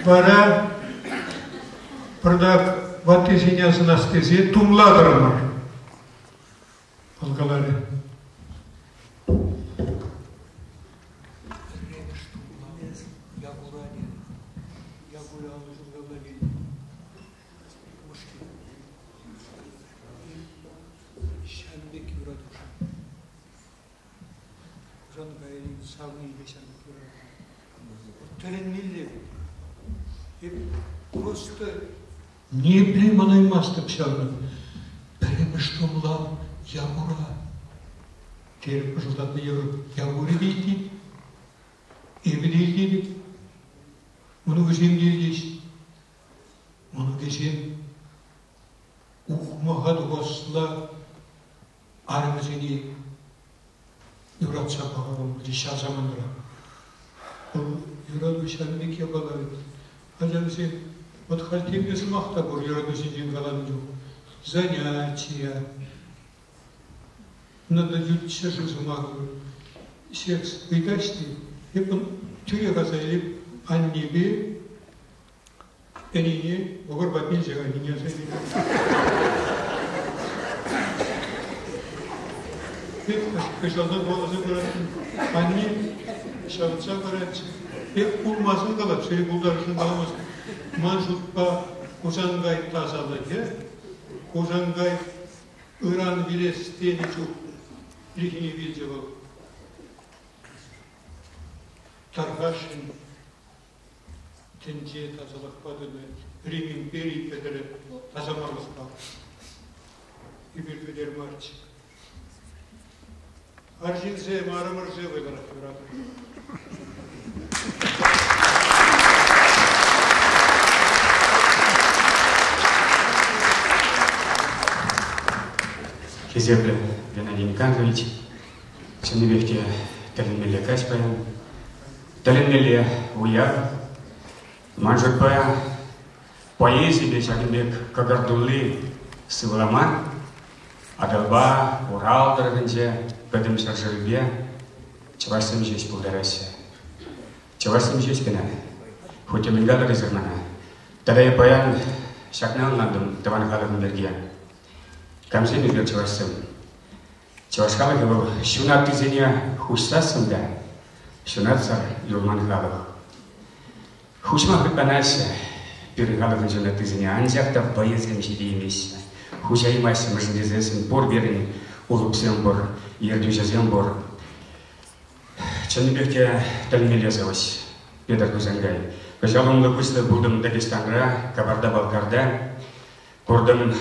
Вара пӑртак ваттисене асӑнас тесе тумлатӑрӑмӑр. Вӑл каларӗ. Пӗрремӗш тумлам Якура терӗ. Якура алӑ килнӗ. Упӑшки. Ҫавӑн пек юратушӑн. Хусан кайрин савнипе ҫавӑн пек юрату. Тӗлӗнмелле вӗт. Эп просто ниепле манаймастӑп ҫавна. Пӗрремӗш тумлам Якура. Терӗ пӑшӑлтатнӑ евӗр Якурӗ те илтет, эпӗ те илтетӗп. Мӑнукӗсем те илтеҫ. Мӑнукӗсем ухмаха тухасла арӑмӗсене юратса пӑхӑвӑм ҫав самантра. Вӑл юрату ҫавӑн пек япала вӗт. Ачамсем, вот халь темле сӑмах та пур юрату ҫинчен каланӑ чух. Занятия, надо ют ҫӗршыв сӑмахӗ. Секс ыйтаҫ те, эп тӳрех аса илеп аннепе Ӗнине вӑкӑр патне илсе кайнине аса илет. Эп хыҫалтан каласа пыраттӑм. Анне ҫавӑтса паратчӗ. Эп пулмасан калап, сире пултарасшӑн каламастӑп. Ман шутпа Хусанкай тасалӑхӗ, Хусанкай ыран вилес тенӗ чух ирхине вилчӗ вӑл. Тархасшӑн Тӗнче тасалӑхпа тӑнӑ Рим импери пӗтӗрӗ тасамарлӑхпа. Эпир пӗтер марччӗ. Арҫынсем, арӑмӑрсем вӑйлӑрах юратӑр. Хисеплӗ Геннадий Никандрович, чӑннипех те тӗлӗнмелле каҫ паян. Тӗлӗнмелле уяв. Ман шутпа, поэзипе ҫакӑн пек кӑкӑр тулли сывлама Атӑлпа Урал тӑрӑхӗнче пӗтӗм ҫӗршывӗпе чӑвашсем ҫеҫ пултараҫҫӗ. Чӑвашсем ҫеҫ кӑна. Хуть те мӗн калӑр эсир мана. Тата эп паян ҫакна ӑнлантӑм тӑван халӑхӑм пирки. Камсем эпир чӑвашсем? Чӑваш халӑхӗ вӑл ҫунаттисене хуҫсассӑн та ҫунатсӑр юлман халӑх. Хуҫма хыпанаҫҫӗ пирӗн халӑхӑн ҫунаттисене, анчах та вӑйӑсем ҫитеймеҫҫӗ. Хуҫаймаҫҫӗ, мӗншӗн тесессӗн пур пирӗн улӑпсем пур, ертӳҫӗсем пур. Чӑннипех те тӗлӗнмелле сӑвӑҫ Петр Хусанкай. Кӑҫал умлӑ-хыҫлӑ пултӑм Дагестанра, Кабарда-Балкарта. Куртӑм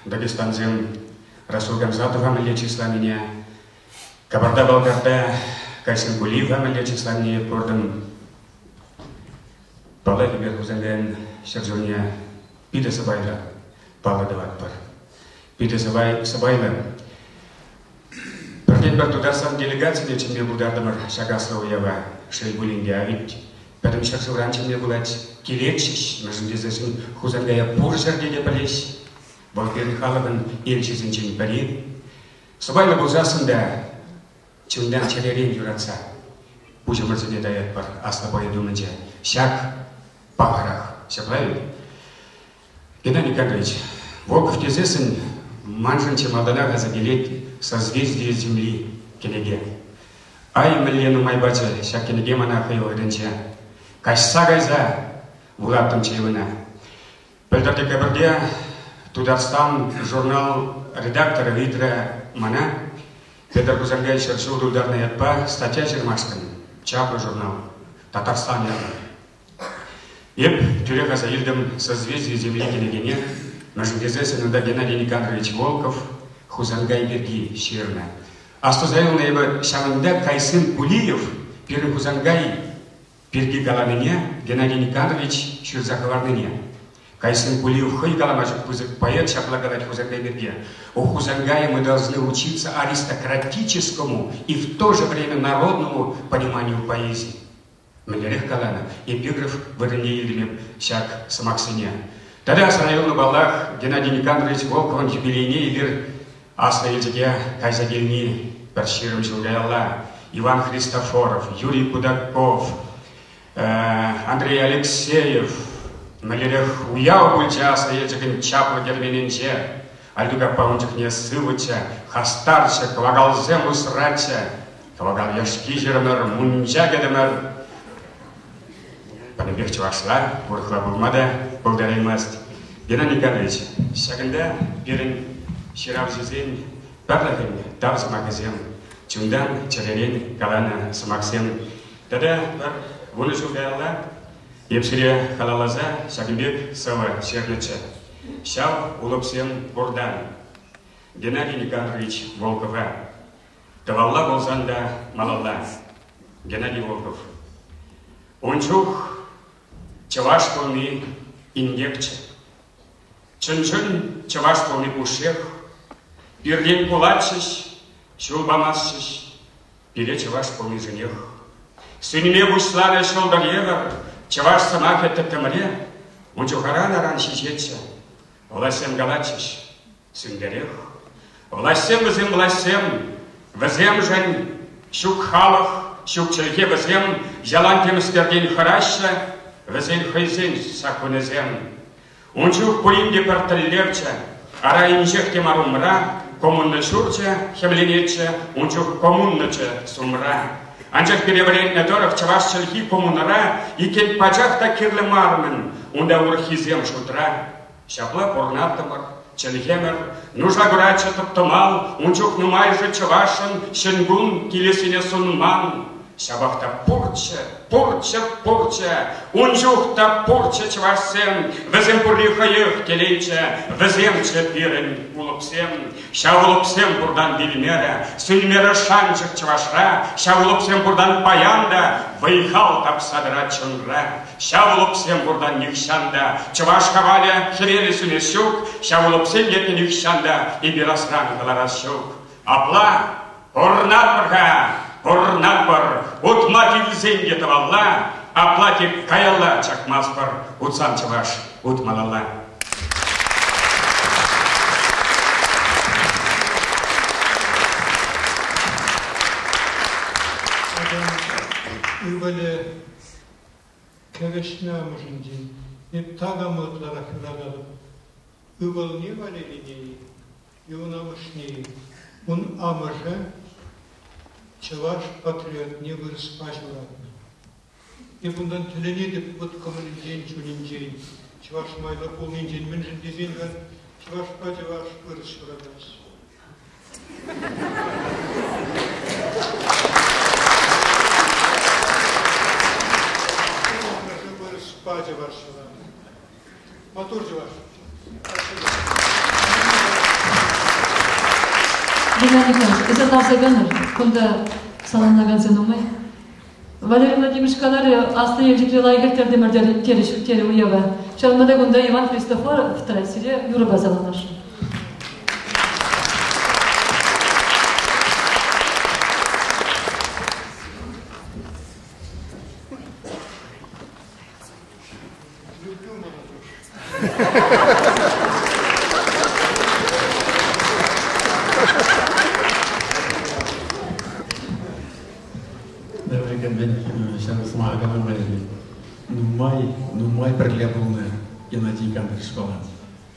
дагестансем Расул Гамзатова мӗнле чысланине, Кабарда-Балкарта Кайсын Кулиева мӗнле чысланине куртӑм. Паллах, эпир Хусанкайӑн ҫӗршывне питӗ сӑпайлӑ паллӑ тӑватпӑр. Питӗ сӑпайлӑ. Пӗртен-пӗр Тутарстан делегацине чӗнме пултартӑмӑр ҫак аслӑ уява. Шел пулин те, а ведь пӗтӗм ҫӗршывран чӗнме пулать. Килетчӗҫ, мӗншӗн тесессӗн Хусанкая пур ҫӗрте те пӗлеҫ. Вӑл пирӗн халӑхӑн элчисенчен пӗри. Сӑпайлӑ пулсассӑн та чунтан чӗререн юратса пуҫӑмӑрсене таятпӑр аслӑ поэт умӗнче. Ҫак пахарах. Ҫапла-и? Геннадий Никандрович, Волков тесессӗн маншӑн чи малтанах аса килет «Созвездие Земли» кӗнеке. Ай, мӗнле нумай пачӗ ҫак кӗнеке мана хӑй вӑхӑтӗнче. Каҫса кайса вулаттӑмччӗ ӑна. Пӗлтӗр декабрьте Тутарстан журнал редакторӗ ыйтрӗ мана Петр Хусанкай ҫӗршыв тултарнӑ ятпа статья ҫырмашкӑн. Чаплӑ журнал. Татарстан ятлӑ. Эп тӳрех аса илтӗм «Созвездие Земли» кӗнекене, мӗншӗн тесессӗн унта Геннадий Никандрович Волков Хусанкай пирки ҫырнӑ. Астуса юлнӑ эпӗ ҫавӑнта Кайсын Кулиев пирӗн Хусанкай пирки каланине Геннадий Никандрович ҫырса хӑварнине. Кайсын Кулиев хӑй калама ҫук пысӑк поэт ҫапла калать Хусанкай пирки. У Хусангая мы должны учиться аристократическому и в то же время народному пониманию поэзии. Мӗнлерех каланӑ, эпиграф вырӑнне илтӗм ҫак сӑмахсене. Тата асра юлнӑ паллах, Геннадий Никандрович Волковӑн юбилейне эпир Аслӑ Елчӗке кайса килни пӗр 20 ҫул каялла Иван Христофоров, Юрий Кудаков, Андрей Алексеев. Мӗнлерех уяв пулчӗ Аслӑ Елчӗкӗн чаплӑ керменӗнче. Альтук аппа ун чухне сывӑччӗ, хастарччӗ, кӑвакалсем усратчӗ. Кӑвакал яшки ҫирӗмӗр, мунча кӗтӗмӗр. Пӗтӗмпех чӑвашла, урӑхла пулма та пултараймасть. Геннадий Николаевич, ҫакӑнта пирӗн ҫыравҫӑсен пӗрлӗхӗн тав сӑмахӗсем, чунтан, чӗререн каланӑ сӑмахсем. Тата пӗр вунӑ ҫул каялла эп сире халалласа ҫакӑн пек сӑвӑ ҫырнӑччӗ. Ҫав улӑпсем пуртан. Геннадий Никандрович Волкова. Тӑвалла пулсан та малалла. Геннадий Волков. Ун чух чӑваш пулни инкекчӗ. Чӑн-чӑн чӑваш пулни пушшех. Пиртен кулатчӗҫ, ҫул памастчӗҫ. Пире чӑваш пулнишӗнех. Сӳнме пуҫланӑ ҫӑлтӑр евӗр чӑваш сӑмахӗ тӗттӗмре ун чух аран-аран ҫиҫетчӗ. Влаҫсем калатчӗҫ, сӳнтерех. Влаҫсем вӗсем влаҫсем, вӗсемшӗн ҫук халӑх, ҫук чӗлхе вӗсем ялан темӗскертен хӑраҫҫӗ, вӗсен хӑйсен саккунӗсем. Ун чух пурин те пӗр тӗллевччӗ, ара инҫех те мар умра коммуна ҫурчӗ хӗмленетчӗ, ун чух коммуннӑччӗ сумра. Анчах пире вӗрентнӗ тӑрӑх чӑваш чӗлхи коммунӑра иккен пачах та кирлӗ мар-мӗн, унта урӑххисем шутра. Ҫапла пурӑнаттӑмӑр, чӗлхемӗр, нуша куратчӗ тӑп-тӑмал, ун чух нумайӑшӗ чӑвашшӑн ҫӗн кун килессине сунман. Ҫапах та пурччӗ, пурччӗ, пурччӗ, ун чух та пурччӗ чӑвашсем, вӗсем пурри хӑех телейччӗ, вӗсемччӗ пирӗн улӑпсем. Ҫав улӑпсем пуртан вилмерӗ, сӳнмерӗ шанчӑк чӑвашра, ҫав улӑпсем пуртан паян та вӑй-хал тапса тӑрать чунра. Ҫав улӑпсем пуртан нихҫан та чӑваш хавалӗ хӗвелӗ сӳнес ҫук, ҫав улӑпсем ятне нихҫан та эпир асран кӑларас ҫук. Апла пурӑнатпӑр-ха, пурӑнатпӑр, утма тивсен те тӑвалла, апла тек каялла чакмастпӑр, утсан чӑваш ут малалла. Ывӑлӗ Кӗвӗҫнӗ амӑшӗнчен эп такам ытларах юрататӑп. Ывӑлне Валерине-и е ун амӑшне-и? Ун амӑшӗ чӑваш патриотне вырӑспа ҫуратнӑ. Эп унтан тӗлӗнетӗп вӑт кӑмӑлӗнчен, чунӗнчен, чӑваш майлӑ пулнинчен. Мӗншӗн тесен халь чӑвашпа чӑваш вырӑс ҫуратаҫҫӗ. Вырӑспа чӑваш ҫуратнӑ. Маттур чӑваш. Геннадий Михайлович, эсир ларса канӑр. Кунта саламлакансем нумай. Валерий Владимирович каларӗ, Аслӑ Елчӗкре лайӑх ирттертӗмӗр терӗҫ, терӗ уява. Ҫавӑнпа та кунта Иван Христофоров тӑрать, сире юрӑпа саламласшӑн. Люблю молодежь. Вӗренекенсен ҫак сӑмаха калама нумай, нумай пӗрле пулнӑ Геннадий Никандровичпала.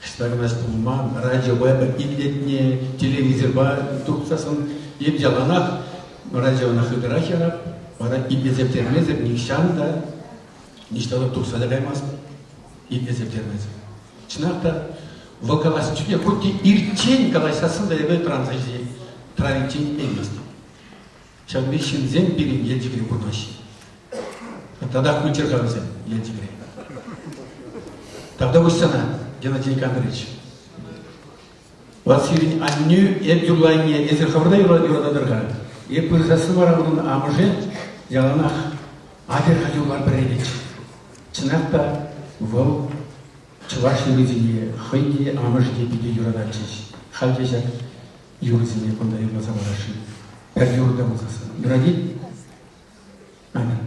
Ӑҫта кӑна пулман, радиопа итлетне, телевизорпа тухсассӑн эп яланах радиона хытӑрах ярап, вара итлесе пӗтермесӗр нихҫан та ниҫта та тухса та каймасть, итлесе пӗтермесӗр. Чӑнах та, вӑл калаҫнӑ чухне хуть те ирччен калаҫсассӑн та эпӗ тӑранса тӑраниччен итлейместӗп. Ҫавӑн пек ҫынсем пирӗн Елчӗкре пурӑнаҫҫӗ. Татах пулччӑр-ха вӗсем Елчӗкре. Тавтапуҫ сана, Геннадий Никандрович. Василий аннӳ эп юрлайне эсир хӑвӑр та юрататӑр-ха. Эп пырсассӑн вара унӑн амӑшӗ яланах атьӑр-ха юрлар пӗрре Чӑнах та вӑл чӑваш юррисене хӑй те, амӑшӗ те питӗ юрататчӗҫ. Халь те ҫак юрӑсене кунта юрласа парасшӑн. Пӗр юрӑ та пулсассӑн. Юрать-и? Аня.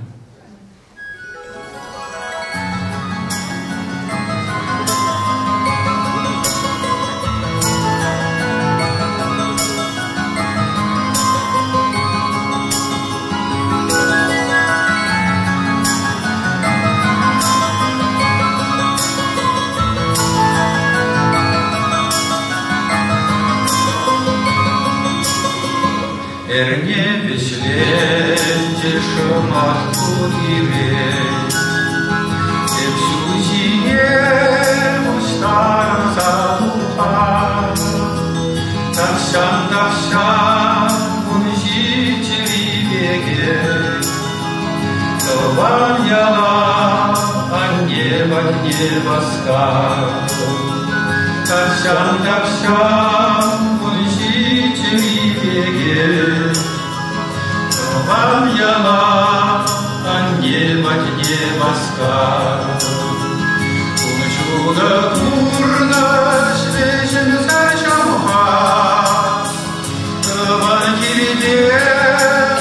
Эрне вӗҫленчӗ шӑмат кун ирет. Эп ҫул ҫине пуҫтарӑнса тухам. Тахҫан-тахҫан кун ҫиччӗри пекех. Тӑван яла анне патне васкатӑп. Тахҫан-тахҫан кун ҫиччӗри пекех. Тӑван яла анне патне васкатӑп. Ун ҫутӑ пурнӑҫ вӗҫӗмсӗр ҫӑмха. Тӑван килте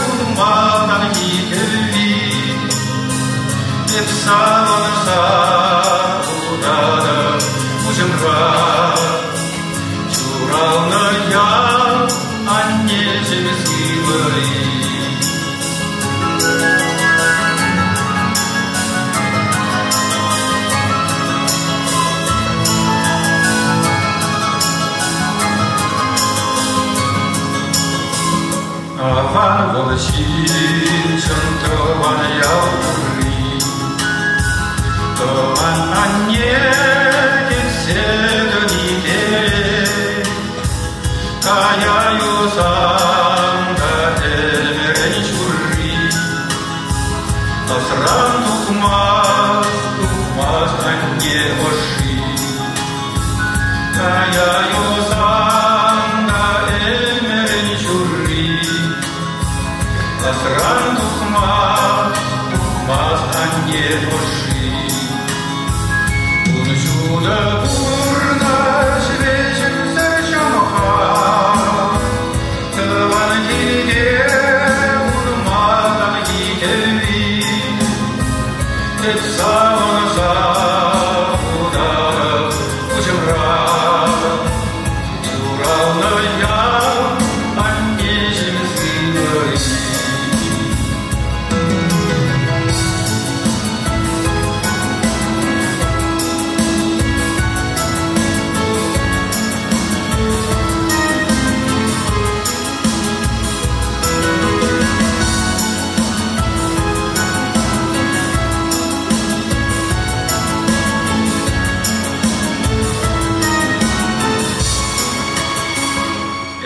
ун малтанхи кӗвви. Эп савӑнса утатӑп куҫӑмра. Ҫуралнӑ ял аннеҫӗм сывӑ-и? Аван вӑл ҫыншӑн тӑван ял пурри. Тӑван анне кӗтсе тӑни телей. Кая юлсан та ӗмӗрӗн ҫурри. Ӑсран тухмасть, тухмасть анне ӑшши. Кая юлсан та ӗмӗрӗн ҫурри. Ӑсран тухмасть, тухмасть анне ӑшши. Ун ҫутӑ пурнӑҫ вӗҫӗмсӗр ҫӑмха. Тӑван килте ун малтанхи кӗвви. Эп савӑнса утатӑп куҫӑмра. Ҫуралнӑ ял аннеҫӗм сывӑ-и?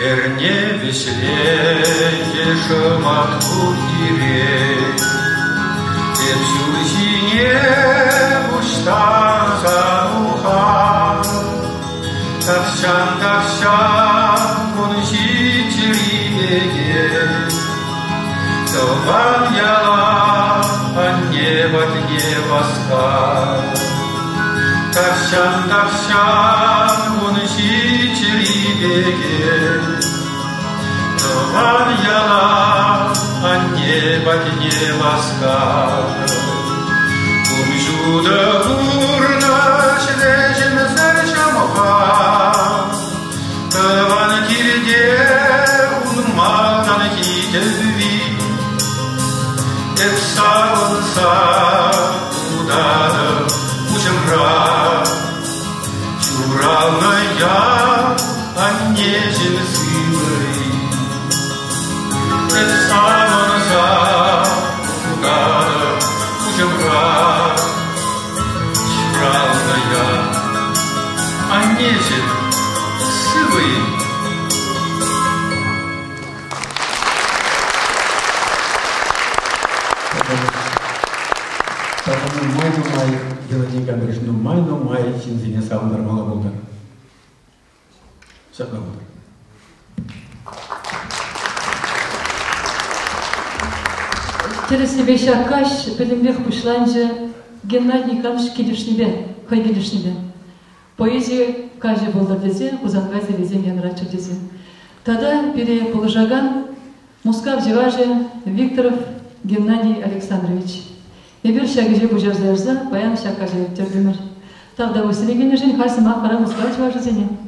Эрне вӗҫленчӗ шӑмат кун ирет. Эп ҫул ҫине пуҫтарса тухам. Тахҫан-тахҫан кун ҫиччӗри пекех. Тӑван яла анне патне васкать. Тахҫан-тахҫан кун ҫиччӗри пекех. Тӑван яла анне патне васкать. Кун ҫутӑ пурнӑҫ вӗҫӗмсӗр ҫӑмха. Тӑван килте ун малтанхи тӗвви. Эп савӑнса утатӑп куҫӑмра. Ҫуралнӑ ял аннеҫӗм сывӑ-и? Эп савӑнса утатӑп куҫӑмра. Ҫуралнӑ ял аннеҫӗм сывӑ-и? Тата нумай-нумай Геннадий Никандрович нумай-нумай ҫынсене савӑнтармалла пултӑр. Ҫапла пултӑр. Тӗрӗссипе ҫак каҫ пӗтӗмпех пуҫланчӗ Геннадий Никандрович килӗшнипе, хӑй килӗшнипе. Поэзи каҫӗ пултӑр тесе, Хусанкай сӑввисем янраччӑр тесе. Тата пире пулӑшакан Мускав чӑвашӗ Викторов Геннадий Александрович. Эпир ҫак ӗҫе пуҫарса ярса паян ҫак каҫа ирттертӗмӗр. Тавтапуҫ сире килнӗшӗн халь сӑмах вара Мускав чӑвашӗсене.